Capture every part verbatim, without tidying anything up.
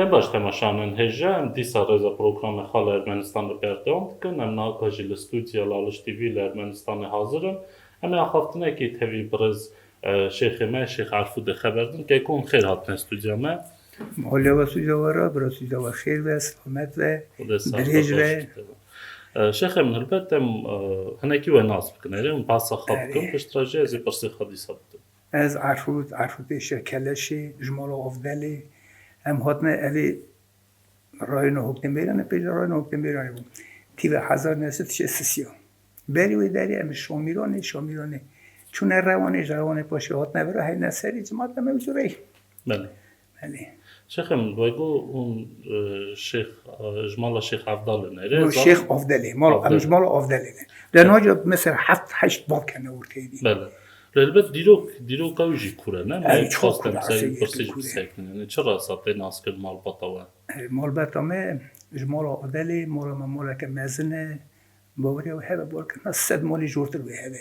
Em baş temaşanên hêja, em dîsa rêza programê xwe li Ermenistanê berdewam dikin. Em niha jî li stûdya Laliş T V li Ermenistanê hazir in. Em ê axaftinekî tevî birêz, e, şêxê me, Şêx Erfûdê xeber din. Keko hûn xêr hatine stûdya me. Holê we stûdya we re, bira stûdya we xêr be, selamet be, Xwedê sağ dirêj be. Be. E, şêxê min, helbet em, e, hinekî we nas bikin. Erê, em behsa xwe bikin, Erê. Piştre jî ez ê pirsê xwe dîsa bikim. Ez Erfûd, Erfûdê Şêx Keleşê, ji mala Avdelê. Em hatine evê rayona Hokdemêranê, pêşî rayona Hokdemêranê bû. Tîve hezar neh sed şêst û sê. Berî wê derê em ji Şamîranê, Şamîranê çûne Rewanê, ji Rewanê paşê hatine vir, heyne serî cimat em ew cureyî. Belê. Belê. Şêxê min, we got hûn, e, Şêx, e, ji mala Şêx Evdalê ne, rê? Got zan- Şêx Avdelê. Mal, em Avdelê. Ji mala Avdelê ne. De Evet. Naca mesela heft, heşt bav kene orteyê dî. Belê. Lê helbet dîrok, dîroka wî jî kûr e, ne? Ev Me çok xwestem kûr e, ser asê pirsê yekî jî kûr e. Bisekinin. Çi rasa tê naskir malbata we? E, malbata me, ji mala Avdelê, mala me maleke mezin e. Bawerî ew hebe, balkena sed malî jortir wê hebe.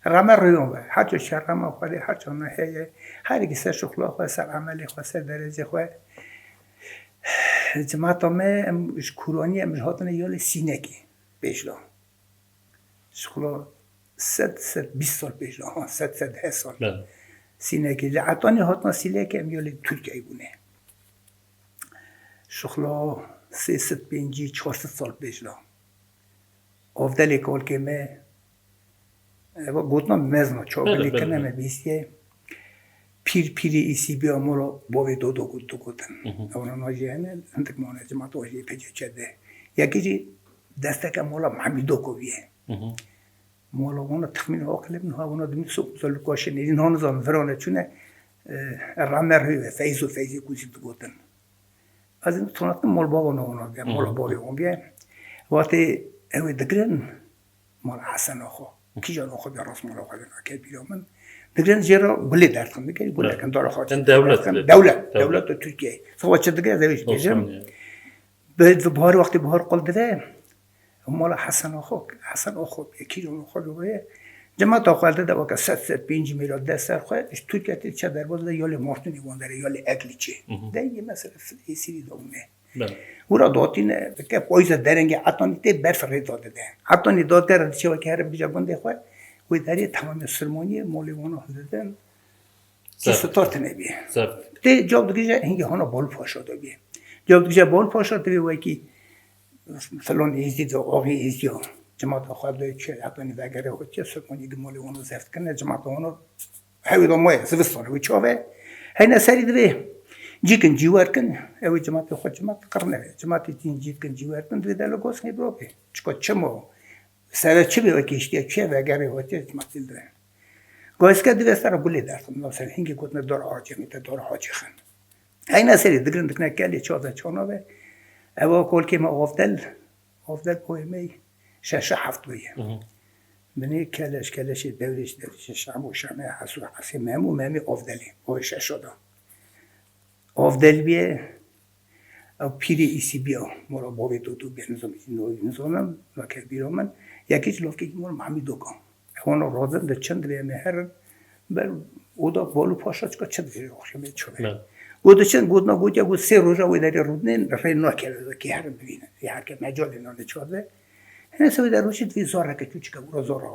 Rame rêyon ve. Her çi şerrema xwe de, her çi ne heye. Her yekî ser şixula xwe, ser emelê xwe, ser derecê xwe. Cimata me, em ji Kûranî, em ji hatine yalê Sînekê, pêşla. Şixula sed, sed bîst sal pêşla, ha, sed, sed deh sal. Belê. Sînekê. Li Etanî hatina Sînekê, em yalê Tirkiyeyê bûne. Şixula sê sed pêncî, çar sed sal pêşla. Avdelê kalkê me, eva gotina mezin e, çawa Belê, bilî belê, kine belê. Me bîstiye. Pîr pîrê Îsîbiya mala bavê Dodo got, digotin. Hı hı. Ewana najî hene, hindik mane cimata wajê pecê çede. Yekê jî desteke mala Memî Doko bîye. Hı hı. Mala wana texmîn aqilê min ha wana dimî soq mizal li kaşê nêrîn ha nizanim virane çûne, e, Ramer Hüve, Feyzo, Feyzê Kuzî digotin. Ez ê tona dikim mal bava ne wana bîye, Hı hı. Mala bavê wan bîye. Wextê ew ê digirin, mal Hesen Axo. Kîjan Axo bîye, rast mala xwe de nake bîra min. Digirin jê re gulê derdikin, digirin gulê Evet. kin, dara xwe Yani devlet derdikin. bile. Dewlet, Devlet. dewlet de Tirkiyeyê. Sava çi digire, ez ê wî jî bêjim. Osmanlı. Bi, bi bahar wextê bahar qul dibe, mala Hesen Axo, Hesen Axo, kîjan Axo bîye. Cemata xwe elde de weke sed, sed pêncî mîra dest ser xwe, ji Tirkiye tê çe derbas de yalê Martinê wan derê, yalê Eglîçê. Hı hı. De yê mesela êsîrî de hûn e. Belê. Wira datîne, dike payîza derengê Etanî tê berf rê dadide. Etanî dadgere diçe weke here bigije gundê xwe, wê derê temamê Sirmaniyê, malê wana hildidin. Zef. Ki star tine bîye. Zef. Tê cav digije hingê hona Bal Paşa de bîye. Cav digije Bal Paşa divê wekî filan êzdî de, axê êzdî ya. Cemata xwe de çi, Etanî vegere xwe çi, Sirmaniyê gimalê wana zeft kine, cemata wana hewê de maye, zivistan wî çav e. Heyne serî divê cîkin cîwer kin, ew ê cimatê xwe cimat qirne be. Cimatê cîn cî dikin cîwer kin, divê de li gos nê biro bê. Çika çim o, sere çi bê wekî hiştiye, çi ye vegerê xwe çi cimatê li divê. Goske divê sere gulê derxin, mesela hingê gotine dor acê, mîte dor acê xin. Heyne serî digirin dikine kelê çav de çana be. Ewa kolkê me Avdel, Avdel boyê me şeşe heft bûye. Hı hı. Binê keleş, keleşê dewrêş, dewrêşê şam û şamê hesû, hesê memû, memê Avdelê, o şeşo da. Avdel bîye, ew pîrê Îsîbiya, mora bavê Dodo bîye, nizam, nizam, nizam, nake bîra min, yekê ji lavkekî mor Mamî Doka. Hona razin de çend divê em ê herin, ber oda Balû Paşa çika çi divê axşamê çi be. Evet. Got diçin, gotina gotiya, got sê roja wê derê rûdinên, rê nakeve, wekî herin bivînin. Yê herke mecalê nane çar be. Hene se wê de rojê divê zareke çûçike, wira zara.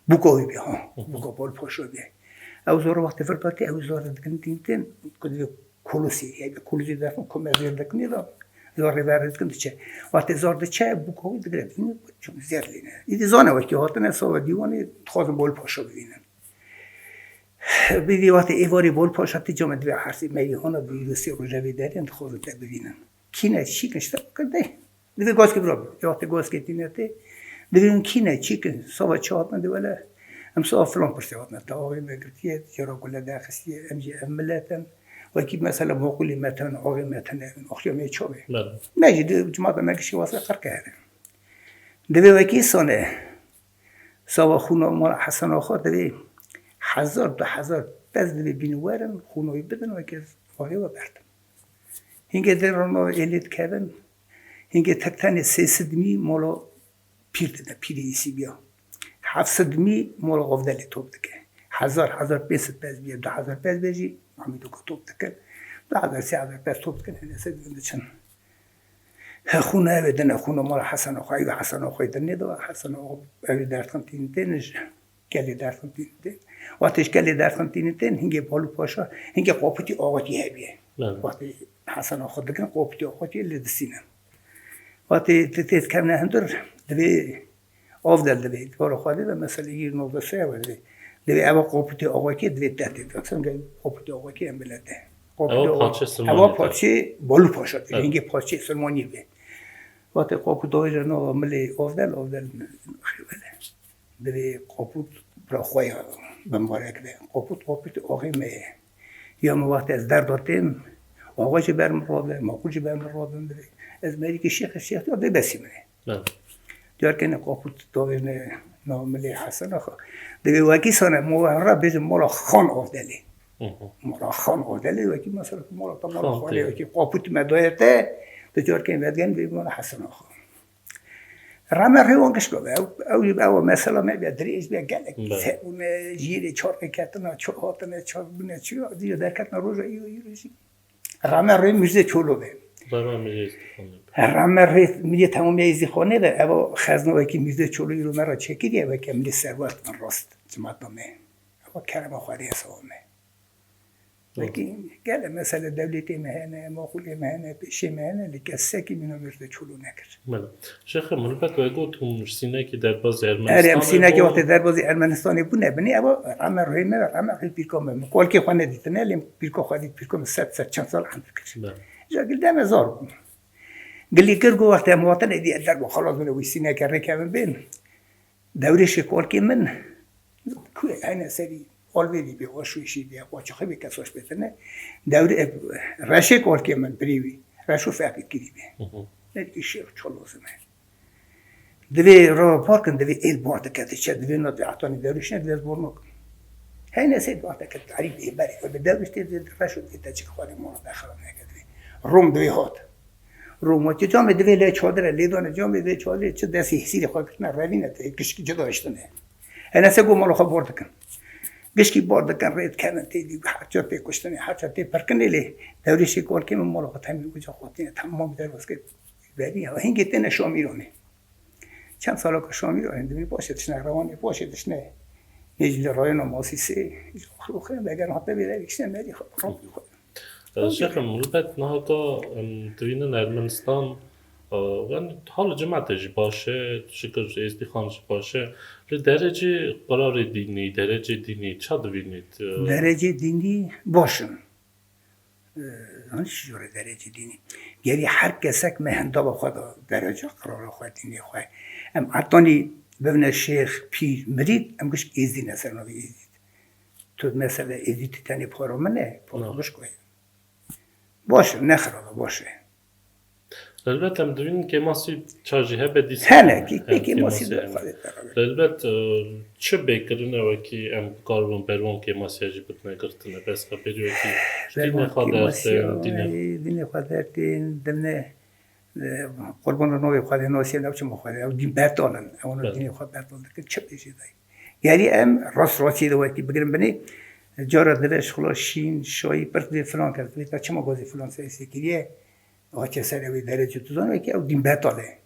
Buka wî bî, ha. Hı hı. Buka Balû Paşa bî. Ew zara wextê vir datê, ew zara dikin tîn tên, ku divê Kulusî, yani Kulusî derxin, ku me zêr dikinê de, zarê ver dikin diçe. Wextê zar diçe, buka wî digire, dîn, çim zêr lêne. Îdî zane wekî hatine, sava dîwanê, dixwazin Balû Paşa bivînin. Bivî wextê êvarê Balû Paşa tê came divê hersê me yê hona, divê sê roje vê derên, dixwazin te bivînin. Kîne, çîkin, işte, kir de. Divê gazkê bira bî. Wextê gazkê tîne tê. Divê hûn kîne, çîkin, sava çi hatine, divê wele. Em sava filan pirsê hatine. Te axê me girtiye, jê re gule derxistiye, em jî ev milet in. Wekî mesela Moqulî me tune, axê me tune, axê me çav e. Belê. Me jî di cimata me gişî wasa qirke here. Divê wekî sane. Sava xûna mala Hesen Axa divê hezar, du hezar pez divê bînin werin, xûna wî bidin, wekî axê we berdin. Hingê dê re nava êlê dikevin, hingê tek tenê sê sed mî mala pîr dide, pîrê Îsîbiya. Heft sed mî mala Avdelê top dike. Hezar, hezar pênc sed pez bîye, du hezar pez bê jî Mamî Doka top dike. Du hezar, sê hezar pes top dikin, hene ser dikin diçin. He, xûna ev ê dine, xûna mala Hesena xwe, ew Hesena xwe dinê de, Hesena xwe ew ê derxin tînin tên ji kelê derxin tînin tên. Wextê ji kelê derxin tînin tên, hingê Balû Paşa, hingê Qopûtî Axetî hebiye. Evet. Wextê Hesena xwe dikin, Qopûtî Axetî lê disînin. Wextê tu tê dikevne hundir, divê Avdel divê, dibara xwe de, mesela, yî navdeh sê ew divê. Divê eva Qopûtê Axetî divê te tê. Sen gel Qopûtê Axetî em bile te. Ewa parçe Silmanî. Ewa parçe Balû Paşa, evet, hingê parçe Silmanî be. Wate Qopût dawêje nava milê Avdel, Avdel xêbele. Divê Qopût bira xwe ya bimbarek be. Qopût, Qopût axê me ye. Ya min wextê ez derda têm, axa jî ber min rabe, maqûl jî ber min rabe, divê. Ez merîkî şêx, şêx ya dê besî min e. Evet. Diyar kene Qopût dawêne nava milê Hesen axa. Divê wekî sane, mo we ra bêjin mola Xan Avdelê. Hı hı. Mola Xan Avdelê, wekî mesela mola te mola Xan Xanê, tê. Wekî Qopût me daye te, tu diyar kene vedgen vê mola Hesen axa. Rame rê wan gişko be. Ew, ew, ew mesela me be, dirêj be, gelek. Be. Sebûne, jîrê çar rê ketine, çar hatine, çar bûne, çi ya, diye derketine roja îro, îro jî. Rame rê Mirze Çolo be. Rame rê Mirze Çolo be. Rame rê milê temamiye Êzdîxanê de, eva xezna wekî Mirze Çolo îro me ra çekiriye, weke milê serwert min rast, cimata me. Eva kerema Xwedê hesaba me. Wekî gele mesele dewletê me hene, maqûlê me hene, pêşê me hene, lê kes sekî mîna Mirze Çolo nekir. Bele. Şêxê min, helbet we got hûn ji Sînekê derbazî Erê, em Ermenistanê Sînekê bûn. Wextê derbazî Ermenistanê bûne, binê eva rame rê me, rame rê pîrka me. Min kolkê xwe nedîtine, lê pîrka xwe dît, pîrka min sed, sed çend sal emr kir. Bele. Ja gil deme zor bû. Gilî kir got wextê em hatine dî derba xelas bûne wî Sînekê rêkevin bên. Dewrêşê kolkê min, ku hene serî alvêrî bê, xweşwêşî bê, xwe çi xwebê kesoş bêtine. Dewrê, reşê kolkê min birî wî, reşo feqî kirî bê. Hı hı. Ne dî şêx çolozim e. Divê rava parkin, divê êl bar dikete, çe divê na divê etanî dewrêşine, divê ez bor nakim. Heyne sê bar dikete, tarî bê berê, ve dewrêş tê divê reşo bê te çik xwarê mora bexera neke divê. Rom divê hat. Roma ki camê divê lê çadire, lê dane camê vê çadire, çi destê hesîrê xwe girtine, revîne te, gişkî cida iştine. Hene se go mala xwe bar dikin. Gişkî bar dikin, rê dikevin tê dî, herça tê kuştinê, herça tê pirkinê lê. Dewrêşê kolkê min mala xwe temî uca xwe tîne, temam derbas kir. Berî ya, hingê têne Şamîranê. Çend sala ku Şamîranê, dimî paşê dişne, rewanê paşê dişne. Nêcî li rayona Masîsê, ji xwe xwe, veger hate vê derê kiştine merî xwe, rambî xwe. Şêxim, helbet niha ka, em, dibînin Ermenistan, e, yani hal cimatê jî baş e, şikir Êzdîxan jî baş e. Li derecê qirarê dînî, derecê dînî ça dibînît? E, Derecê dînî baş in. E, Zanî çi jûre derecê dînî? Gerî her kesek me hindava xwe da dereca qirara xwe, dînê xwe. Em etanî bibine şêx, pîr, mirîd, em gişk Êzdî ne ser navê Êzdî. Tu mesela Êzdî tu tenê para min e, para gişko ye. Baş e, ne xirab e, baş e. Helbet em dibînin kêmasî ça jî hebe dîsa. Hene, kê, kê, kêmasî hebe. Helbet, e, çi bêkirin e wekî em bikaribin ber wan kêmasiya jî bidine girtine. Bes xeberî wekî ji dînê xwe dertên, dînê xwe dertên, dimne, e, qurban navê Xwedê nasî ne, ew çima Xwedê, ew dîn betal in. Ewana dînê xwe betal dikin, çi bêjê dayî. Gerî em rast rastiyê de wekî bigirin binê, cara dibe şixula şîn, şayî, pirs dê filan kes, dibê te çima gazî filan sesê kiriye, haçe ser ew ê derecê tu zanî wekî ew dîn betal e.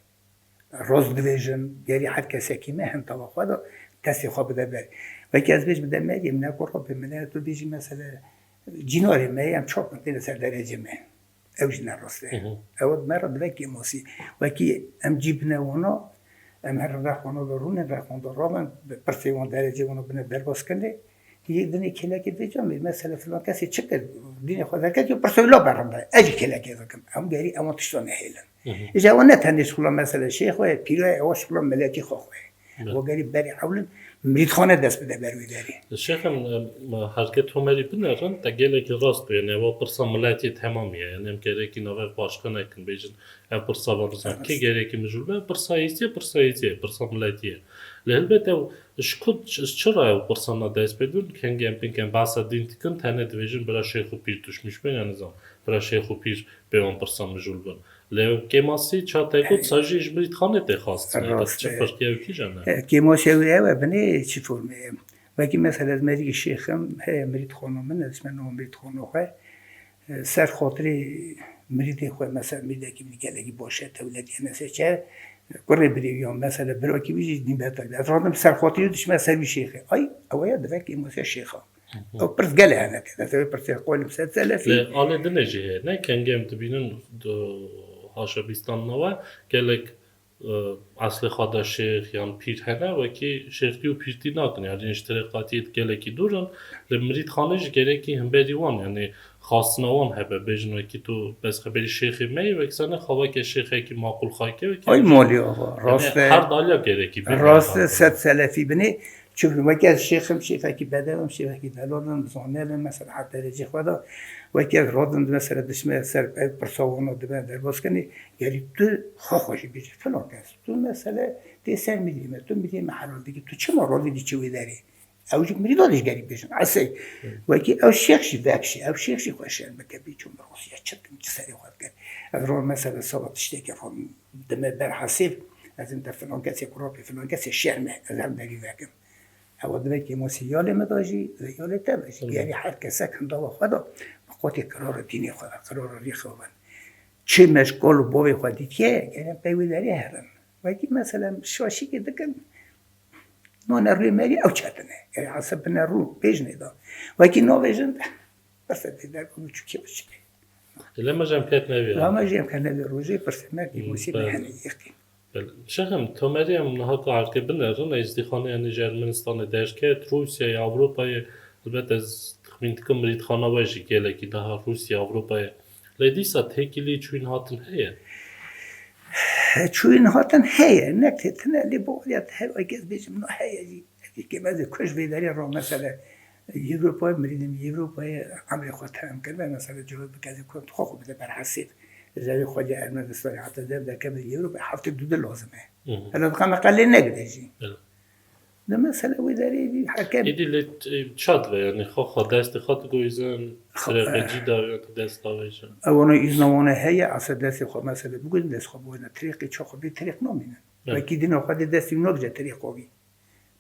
Rast dibêjin, gerî her kesekî me hintava xwe de destê xwe bide ber. Wekî ez bêj bide meriyê min, ne ku rabê min, ne tu bêjî mesele cînarê me, em çap min têne ser derecê me. Ew jî ne rast e. Hı hı. Ew me re dibe kêmasî. Wekî em cî bine wana, em herin rex wana de rûnin, rex wan de ravin, bi pirsê wan derecê wana bine derbas kinê. Yê dinê kêlekê dê camê, mesela filan kesê çi kir, dînê xwe derket, yo pirsa wî la berinde. Ez jî kêlekê dikim. Em gerî ewan tişta nehêlin. Hı hı. Îja ewan ne tenê şixula mesela şêx xwe, pîra ye, ewa şixula miletî xwe xwe. Evet. Wa gerî berê ewlin mirîdxane dest bide ber wê derê. Şêxim, em, Herket Homerî binerin, te gelekî rast bûye, ne, wa pirsa miletiyê temamî ye. Yani em gerekî navê xwe aşkere nekin, bêjin, ev pirsa van rizan. Rast. Kê gerekî mijûl be, pirsa Êzî ye, pirsa Êzî ye, pirsa miletî ye. Lê helbet ew ji ku, ji çi re ew pirsana dest pê dibin, kengê em pênken behsa dîn dikin, tenê dibêjin bira şêx û pîr tuşmîş bin, ya nizam, bira şêx û pîr pê wan pirsa mijûl bin. Lê ew kêmasî ça te got, sa jî ji mirîdxanê tê xwestin. Rast e. Çi firqî ew kîjan e? E, kêmasî ew ê ew e, binê çi formê ye? Wekî mesela ez merî şêxim, heye mirîdxana min, ez me nava mirîdxana xwe. Ser xatirê mirîdê xwe, mesela mirîdekî min gelekî baş e, tewlediye, mesela çi, kurê birê wî ya, mesela birakî wî jî nîbeta wî. Ez radim ser xatirê wî dişme ser wî şêxê. Ay, ew ya divek ê mesela şêxa. Ew pirs gelê hene tê. Ez ê pirsê qolim ser selefî. Lê alê dinê jî heye. Ne kengê em dibînin, haşa bîstan nawe, gelek, e, eslê xwe de şêx yan pîr hene, wekî şêxtî û pîrtî nakin. Yani ji terîqatiyê gelekî dûr in. Li mirîdxanê jî gerekî hemberî wan, yani xastina wan hebe, bêjin wekî tu bes xeberî şêxê me yî, wek sene xwe weke şêxekî maqûl xwe ke, wekî Ay malî ava, yani rast e. Her daliya gerekî bê. Rast e, sed selefî binê. Çimkî wekî ez şêxim, şêxekî bedev im, şêxekî delal im, zanel im, mesela her derecê xwe de. Wekî ez radim, mesela dişme ser ev pirsa wana dibe derbas kenê, gelî tu xwe xwe jî bêje, filan kes, tu mesela tê ser mirîdê me, tu mirîdê me helal dikî, tu çima radî diçî wê derê? Ew jî mirîda dî jî gelî bêjin, esey. Wekî ew şêx jî vekşî, ew şêx jî xwe şerm bike, bê çû min rosiya çi dikim, çi serê xwe dikim. Ez ro mesela sava tiştekê xwe dime ber hesêb, ez ê te filan kesê ku rapê filan kesê şerm e, ez hev derî vekim. Ewa divê kêmasî ya lê me da jî, ya lê te da jî. Hı. Gerî her kesek hindava xwe da, bi qotê qirara dînê xwe, qirara rêxê xwe ben. Çi me ji kal û bavê xwe dîtiye, gerê em pey wê derê herin. Wekî mesela şaşîkê dikin, nane rûyê me rî ew çetine. Gerê heseb bine rû, bêjinê da. Wekî navêjin, berse tê der û çûkê biçikê. Lê me jî em ketine vê. Lama jî em ketine vê rojê, pirsê me kêmasî me hene yekî. Belê. Şexim, Tomerî em niha ka erdkê binerin, Êzdîxanê yanî ji Ermenistanê derket, Rûsyayê, Ewropayê, elbet ez texmîn dikim mirîdxana we jî gelekî daha Rûsya, Ewropayê. Lê dîsa têkilî çûyîn hatin heye? Çûyîn hatin heye, ne tê tine, lê baweriya te her weke ez bêjim, no heye jî. Kêm ez ê kuj vê derê ra, mesela, Ewropayê, mirîdên Ewropayê emrê xwe terem kiribe, mesela, cewab bike, ez ê kuj xwe xwe bide ber hesêb. Revê xwe lê Ermenistanê heta dev derkeve Ewropayê heftê du dil lazim e. Hı hı. Hela dixwe me qelê negire jî. Evet. Ne mesela wê derê bir herkem. Êdî lê, e, çad ve, yani, xwe, xwe destê xwe digoyizin, Xwe, sirê xwe e. Cî dawiyan tu dest davêjin. Ewana îzna wana heye, asa destê xwe mesela bigozin, dest xwe bigozin, tirêqê çaxwe bê tirêq namînin. Evet. Wekî dîna xwe dê destî nabije tirêqa wî.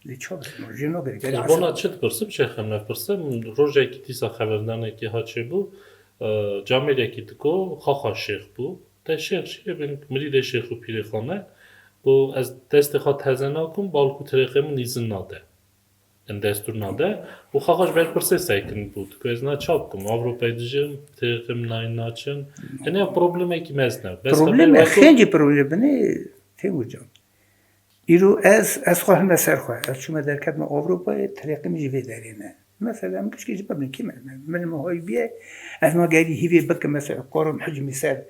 Lê çawa, jê nagirê, gelê Ji bona asa. Çi dipirsim, Şêx Emre, pirsim, rojekî dîsa xeberdanekî ha çêbû, e, camêrekî diko, xaxa şêx bû. Te şêx jî, ê bin mirîdê şêx û pîrê xwe me. Got, ez destê xwe teze nakim, balkû tirêqê min îzin nade. Em destûr nade. Û xaxa ji ber pirsê sekin bû. Diko, ez na çap kim, Ewropayê dijim, tirêqê min nayên naçin. Hene problemekî mezin e. Bes Probleme, xeber xêncî probleme binê, Têmûrcan. Îro ez, ez xwe hime ser xwe. Ez çûme derketime Ewropayê, tirêqê min jî vê derê ne. Mesela, em gişkê jî bibin kî me, me, min min hoy bîye, ez nagerî hîvê bikim, mesela, korim hicmî ser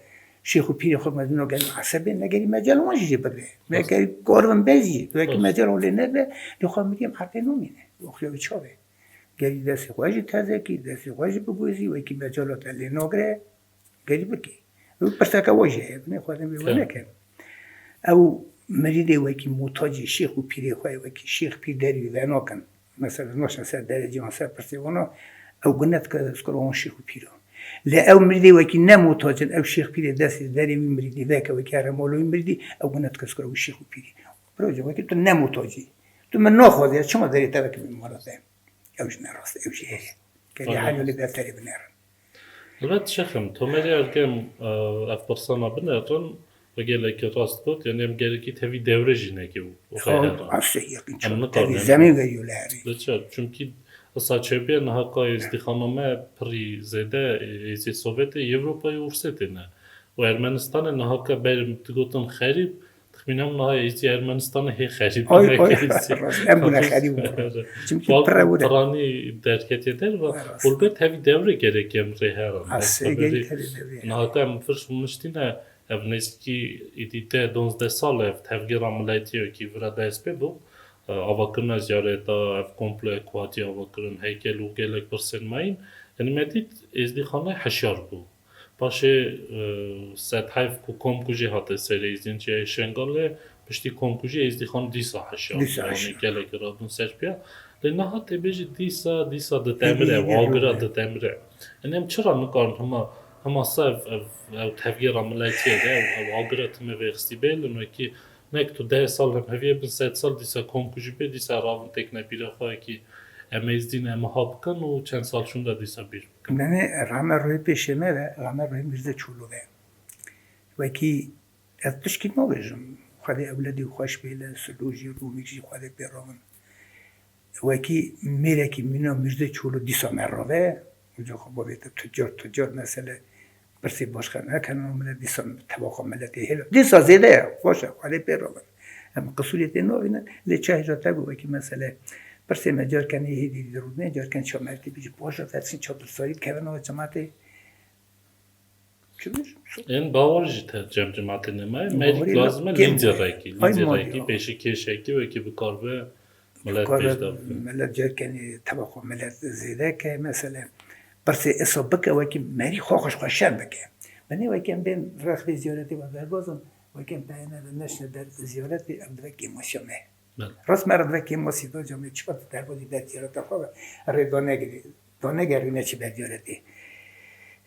şêx û pîrê xwe mezin o gelî esebê, negerî mecel wan jî jê bigre. Me Rast. Gerî korim be jî, wekî Rast. Mecel wan lê negre, lê xwe miriyem heqê nomîne. Oxuya wî çav e. Gerî destê xwe jî teze kî, destê xwe jî bigozî, wekî mecela te lê nagre. Gerî bikî. Ew pirseke we jî heye, binê xwe demê we Tamam. Neke. Ew mirîdê wekî muhtacî şêx û pîrê xwe ye, wekî şêx pîr derî wî venakin. Mesela, naşin ser derecî wan ser pirsê wana, ew gune dike skora wan şêx û pîran. Lê ew mirîdê wekî ne muhtacin, ew şêx pîrê destê derê wî mirîdî veke, wekî heremalo wî mirîdî, ew gune dike skora wî şêx û pîrî. Birace, wekî tu ne muhtacî. Tu min naxwazî, ez çima derê te veke min mala te? Ew jî ne rast, ew jî heye. Gelê Aynen. Helolê defterê binerin. Elbet şexim, Tomerî erkem, e, ev pirsana binerin, ve gelekî rast got, yani em gerekî tevî dewre jî neke û Ew rêheran. Asya yakın Em çok. Nikarin Tevî yani. Zemî ve yolari. Li çar, çimkî esa çebiye niha ka êzdîxana me pirî zêde, e, êzî Sovyetê, Ewropayê û Rûsê têne. Û Ermenistanê niha ka ber digotin xerîb, Texmîna min niha êzî Ermenistanê hê xerîb Ay, bûne ay, ki êzî. Rast, em bûne xerîb bûne. Çimkî Bal pire wire. Piranî derketiye derve. Rast. Ulbet hevî dewre gerek em rê herin. Rast, Dest gerek xeberî hevî dewre. Niha ka em firş niştîne ev nêzîkî êdî deh donzdeh sal ev tevgera miletiyekî vira dest pê bû. E, avakirina ziyareta, ev komplo ekuatiye avakirin, heykel û gelek pirsên mayîn. Yanî me dît êzdîxane heşyar bû. Paşê, e, sed heyf ku komkujî hate serê êzdîn çiyayê Şengalê, piştî komkujî êzdîxan dîsa heşyar Dîsa bû, yanî heşyar. Gelek radin ser piya. Lê niha tê bêjî dîsa, dîsa ditemire, Tevî ew agira yê ditemire. Yanî em çira nikarin hema, hema se ev, ev, ev tevgera miletiyê de, ev, ev agira time vêxistî bê, lê wekî nek tu deh sal hem heviyê bin sed sal dîsa komkujî bê, dîsa ravin têkine bîra xwe ki Em êzdî ne, em ha bikin û çend sal şûnde dîsa bîr bikin. Mene rame rohê pêşê me ve, rame rohê Mîrzê Çolo ve. Wekî ez tişkî nabêjim. Xwedê ewledî xweş bêle, Silû jî, Rûmîk jî Xwedê pê ravin. Wekî mêrekî mîna Mîrzê Çolo dîsa me rave. Uca xwe bavê te tucar tucar mesele. Pirsê başkan hek hene, millet dîsa tebaxa milletê hêla. Dîsa zêde ye, xweş e, Xwedê pê ravin. Em qisûrê tê navînin, lê çi hêja te got wekî mesele. Pirsê me carken ê hêdî dirûdine, carken çamertî bî jî baş e, fersîn çadir sarî dikevin nava cematê. Çi bêjim? Ên bawer jî te cem cematê nemaye, Bawerî merîk la- lazim e, kêm lîderekî, e. Ay lîderekî, madî, pêşî kêşekî wekî bi kar be, millet Kare pêş de bikin. Millet carkenî tebaxa millet zêde ke mesele. Pirsê esa bike wekî merî xwe xweş xwe şen bike. Benê wekî em bên rexbê ziyaretê ve derbazin, wekî em peyene de neşne der ziyaretê, em dive kêmasiya me. Belê. Rast me re dive kêmasî da, camê çiqa tu derbazî ber ziyareta xwe ve rê da negirî, da negerî neçî ber ziyaretê.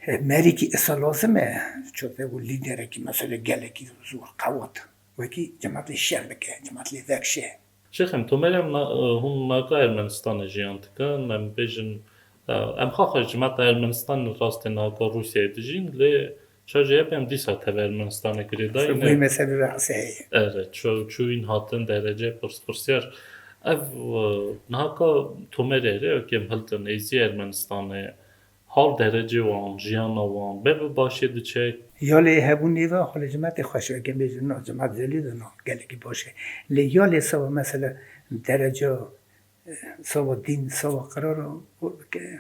E, merîkî esa lazim e, çote û lîderekî mesele gelekî zor qewat. Wekî cemat lê şen bike, cemat lê vekşe. Şêxim, Tomerê em na, hûn naka Ermenistanê jiyan dikin, em bêjin, e, em xaxa ji cimata Ermenistanê rastê naka Rûsyayê dijîn, lê şajê hebe em dîsa teve Ermenistanê girêdayî Sibûyê ne. Mezhebî ve heseyê. Ere, ço-, çûyîn hatin derece pirs-, pirsyar. Ev, e, naka Tomerê re, wekî em hiltin êzî Ermenistanê, hal derecê wan, jiyana wan, be bi başê diçe. Ya lê hebûn nêve, xwe lê cimetê xweş e, gem bêjin na, cimet zelî de na, gelekî baş e. Lê ya lê sava mesela dereca, e, sava dîn, sava qirara, o ke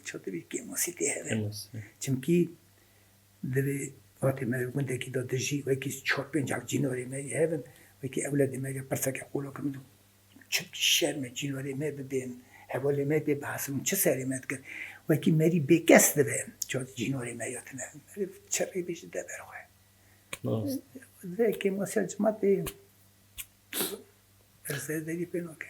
çatirî kêmasî tê heve. Kêmasî. Çimkî divê hatê me gundekî de dijî, wekî çar pênc hev cînarê me yê hevin, wekî ewledê me ya pirseke qola kirin, çi şerm e cînarê me bibên, hevalê me pê bihesin, çi serê me dikin. Wekî merî bêkes dibe, çar cînarê me ya tine. Merî çi rê bêjî de ber xwe. Rast. Divê kêmasiya cimatê erzê derî pê nake.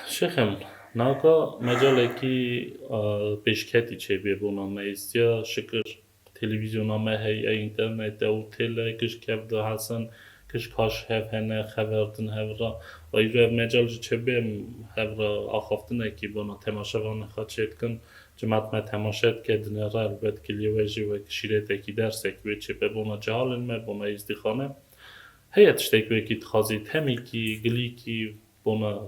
Şêxim, naka mecalekî, e, pêşketî çêbê bona me êzdiya, şikir televîzyona me heye, înternete û têle, gişt kev dihesin, gişt kaş hev hene, xever din hev re. Ve îro ev mecal jî çêbê em hev re axaftinekî bona temaşevanê xwe çêdikin. Cimat me temaşe dike, dinêre, elbet kiliyê we jî wek şîretekî, dersek wê çêbe bona cehalên me, bona êzdîxane. Heye tiştek wekî dixwazî, temîkî, gilîkî, bona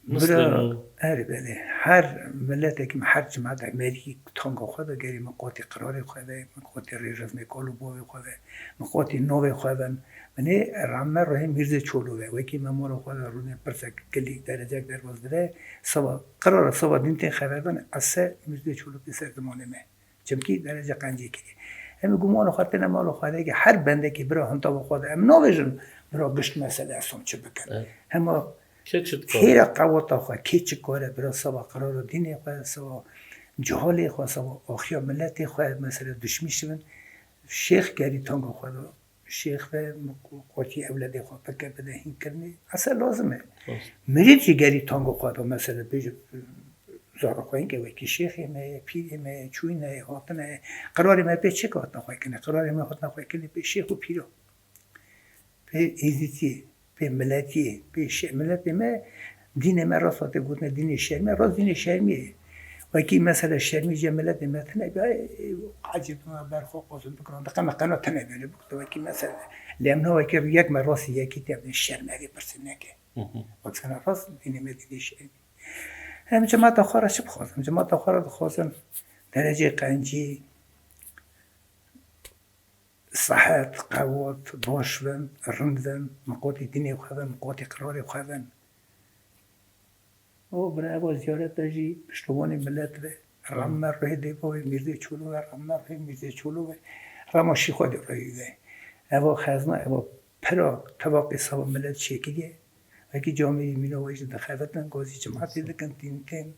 mislê Bira, nû. Erê belê. Her miletekî, her cimatek merî tanga xwe de gerî miqatî qirarê xwe de, miqatî rêrevnê kal û bavê xwe de, miqatî navê xwe de. Binê rame rehê Mîrzê Çolo ve. Wekî me mala xwe de rûnê pirsek gilî derecek derbas dibe. Sava qirara sava dîn tên xeberdan ese Mîrzê Çolo pê ser zimanê me. Çimkî derece qencî kiriye. Em ê gumana xwe têne mala xwe de ki her bendekî bira hintava xwe de. Em navêjin bira gişt mesele esom çi bikin. Evet. Hema Kê çi dikar? Xêra qewata xwe, kê çi kare bira sava qirara dînê xwe, sava cihalê xwe, sava axiya miletê xwe, mesela duşmîş bin. Şêx gerî tanga xwe de, şêx ve qotî ewledê xwe pike bide hîn kirinê. Ese lazim e. Rast. Mirîd jî gerî tanga xwe de, mesela bêje zara xwe hîn ke wekî şêxê me ye, pîrê me ye, çûyîne ye, hatine ye. Qirarê me pê çi hatine xwe kirinê? Qirarê me hatine xwe kirinê pê şêx û pîra. Pê êzîtiyê, pê miletiyê, pê şe-, miletê me, dînê me rast hatê gotine dînê şermê, rast dînê şermiyê ye. Wekî mesela şermî jê miletê me tine, ecêb me ber xwe qozin bikirin, diqe me qena tine bêne bikute wekî mesela. Lê em na wekî yek me rastî yekî tê, em şerm evê pirsê neke. Hı hı. Wek sana rast dînê me dînê şermî. Em cemata xwe re çi bixwazin? Cemata xwe re dixwazin derecê qencî, sehet, qewat, baş bin, rind bin, miqatî dînê xwe bin, miqatî qirarê xwe bin. O bira eva ziyareta jî piştevanê milet ve, rame ruhê dêva wê Mîrzê Çolo ve, rame ruhê Mîrzê Çolo ve, rama şîxwa de ruhê ve. Eva xezna, eva pira tevaqê sava milet çêkiriye. Wekî camêrî mîna wê jî dixebitin, gazî cimatê dikin, tîn tên.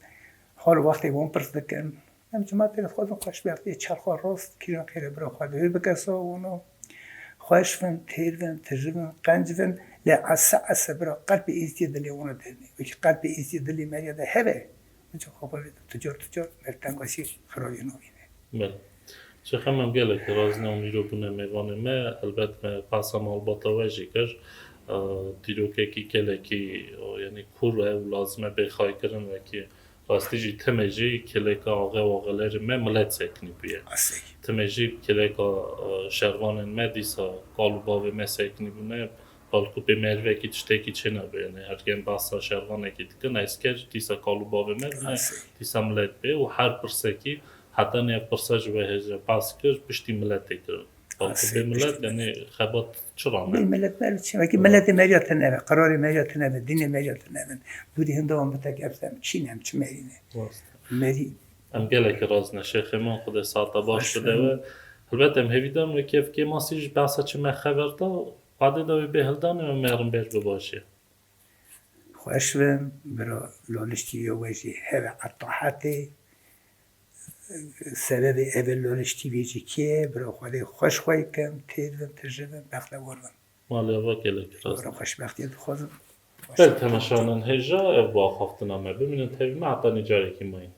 Hal wextê wan pirs dikin. Em cimatê dixwazin xweş be, wextê çerxa rast, kîjan xêre bira xwe divê bike sawa wana. Xweş bin, têr bin, tijî bin, qenc bin, lê ese ese bira qelbê êzdiye dilê wana derîne. Wekî qelbê êzdiye dilê meriya de hebe, Mica xwe bavê de tucar tucar, ber tengasî xirabî navîne. Belê. Şêxem, em gelekî razî ne û îro bûne mêvanê me. Helbet me behsa malbata we jî kir. E, dîrokekî gelekî, e, yanî kûr e û lazim e bê xaykirin wekî Rastî jî timê jî kilêka axê û axelerê me milet sekinî bûye. Timê jî kilêka, e, şervanên me dîsa kal û bavê me sekinî bûne. Balkû pê merivekî tiştekî çênabe. Yanî her gen behsa şervanekî dikin, esker dîsa kal û bavê me bûne, dîsa milet bê û her pirsekî heta niha pirsa ji we hêja behs kir, piştî miletê kirin. Balkû bê milet, yanî xebat çira ne? Bê milet, milet çi? Wekî miletê me ya tune be, qirarê me ya tune be, dînê me ya tune be. Dûrî hinda wan bitek, ev em çî ne, em çi merî ne. Merî. Em gelekî razî ne. Şêxê min, Xwedê saeta baş bide we. Helbet em hêvîdar in wekî ev kêmasî jî behsa çi me xeber da, qadê da wê bê hildanê û me rin ber bi başî. Xweş bin, bira Loliştî yo we jî heve etahetê. Sebebê eve Loliştî vê jî kê ye, bira Xwedê xweş xwe kin, têr bin, tije bin, bextewar bin. Malê ava gelek rast. Bira xweşbextiyê dixwazim. Ber temeşanan hêja ev bu axaftina me. Bimînin tevî me heta nîcarekî mayîn.